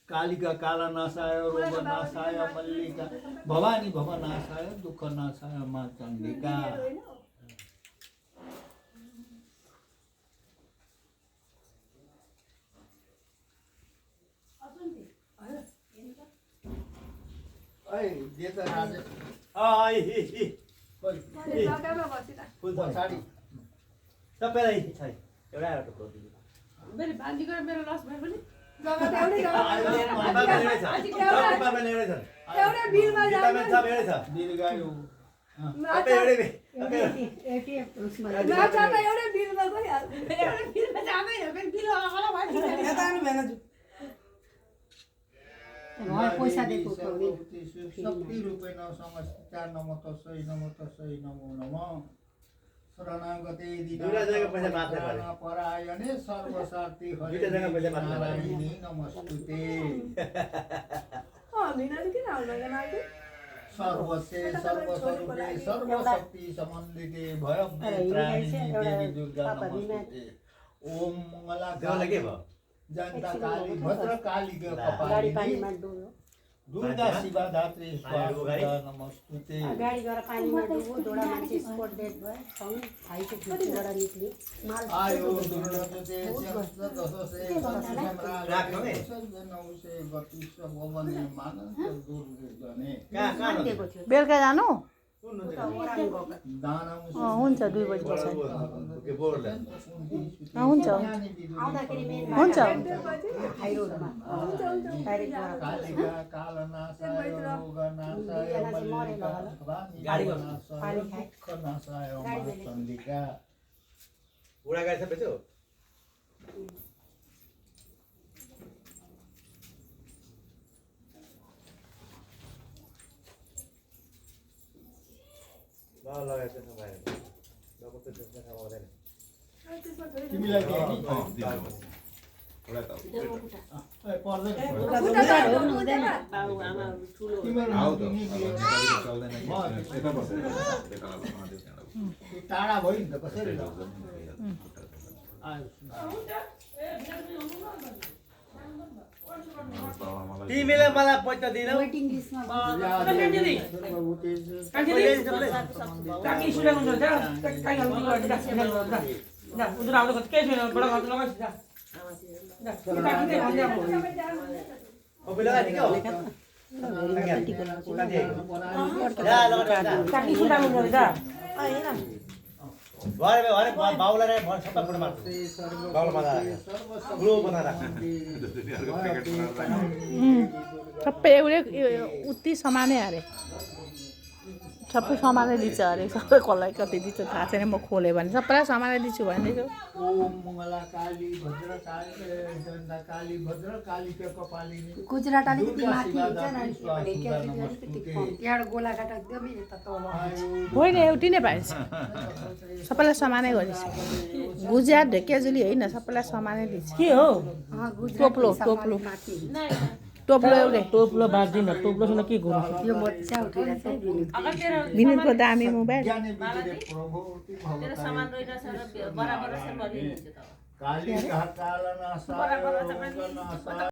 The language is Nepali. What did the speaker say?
कालिका कालनाशाय रोगनाशाय मल्लिका भवानी भवनाशाय दुःखनाशाय मा चण्डिका। सबैलाई छैन एउटा एउटा मेरो बाँधी गरेर मेरो लस भयो भने एउटै बिलमा जाने दीर्घायु माछा त एउटै बिलमा गइहाल्छ एउटा बिलमा जाँदैन फेरि बिल अलग भयो यता आउनु भएन जु पैसा दिएको शक्ति रूपेण समस्या नमो तस्मै नमो तस्मै नमो नमः शरणागते परायणे सर्वसार्थी हरिणी नमस्ते किन आउँदैन माथि सर्वसे सर्वस्वरूपे सर्वशक्ति समन्विते भयत्राणिनी देवी दुर्गा नमस्ते। ओम मंगला जनता काली भद्र काली कपालिनी दुर्गा शिवा धात्री स्वाहा नमस्ते। गाडी गएर पानीमा डुब्यो दोडा मान्छे स्पोट डेड भयो सँगै भाइको खिचीबाट निक्ल्यो आयो दुर्लभते दशसे राख्ने नौसे गतिस भवने मानस दुर्गने बेलुका जानु दानम हुन्छ 2 बजे पछाडि के बोर्डले हुन्छ आउँदाखेरि मेन हुन्छ हाई रोडमा डाइरेक्ट गएर कालिका कालनाशाय रोगनाशाय मल्लिका गाडी नाशाय दुःखनाशाय मा चण्डिका। बुढा गाडी सब बेच्यो लगाएको छ भाइ जब त त्यसमा थाहा हुँदैन तिमीलाई दिए नि पर्दैन बाउ आमा ठुलो तिमीहरू टाढा भयो नि त कसरी तिमीले मलाई पैसा दिनौ वेटिङ लिस्टमा काकी सुले हुन्छ जा काकी हाल्नु गर्छ जा उजुर आउनु के छैन बडा हात लगाइस जा काकी दे भन्दै आउनु ओ बिलगा दिके हो काकी सुले हुन्छ जा भरे बाउलाई रे भन सबै फोटो मार्छ बाउलाई मजा ग्लो बना राख सबै एउटै उति समानै अरे सबै समानै दिन्छ अरे सबै कसलाई कति दिन्छ थाहा छैन म खोलेँ भने सबैलाई समानै दिन्छु भन्दैछु ओम मंगला काली भद्र काली जनता काली भद्र काली के कपालिनी गुजरात अलिकति माथि हुन्छ नि अलिकति कम यहाँ गोलाघाट एकदमै यता तल होइन एउटै नै भएछ सबैलाई समानै गरिस् गुजरात ढेकियाजुली होइन सबैलाई समानै दिन्छ के हो टोप्लो टोप्लो माथि टोप्लो एउटै टोप्लो बाँच्दिन टोप्लोसँग के गर्नु यो मजा उठेर चाहिँ विनोदको दामी मोबाइल ज्ञानी विजय प्रभु तेरो सामान रहेछ बराबर छ बलिन्छ त काली का कालनाशाय रोगनाशाय